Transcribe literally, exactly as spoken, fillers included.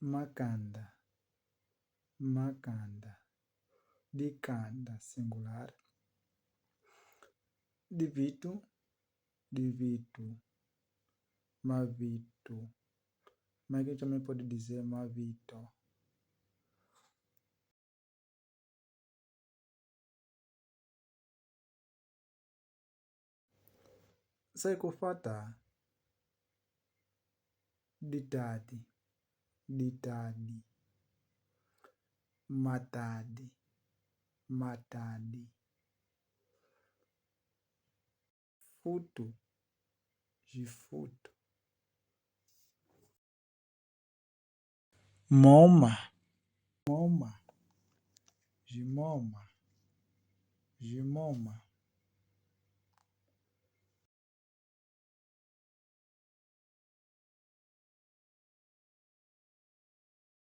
Makanda, makanda, likanda, singular. Divitu, divitu, mavitu. Maike chama ipodi dize mavito. Sa ikufata, ditadi, ditadi, matadi, matadi, futu, zifutu. Moma, moma, zimoma, zimoma.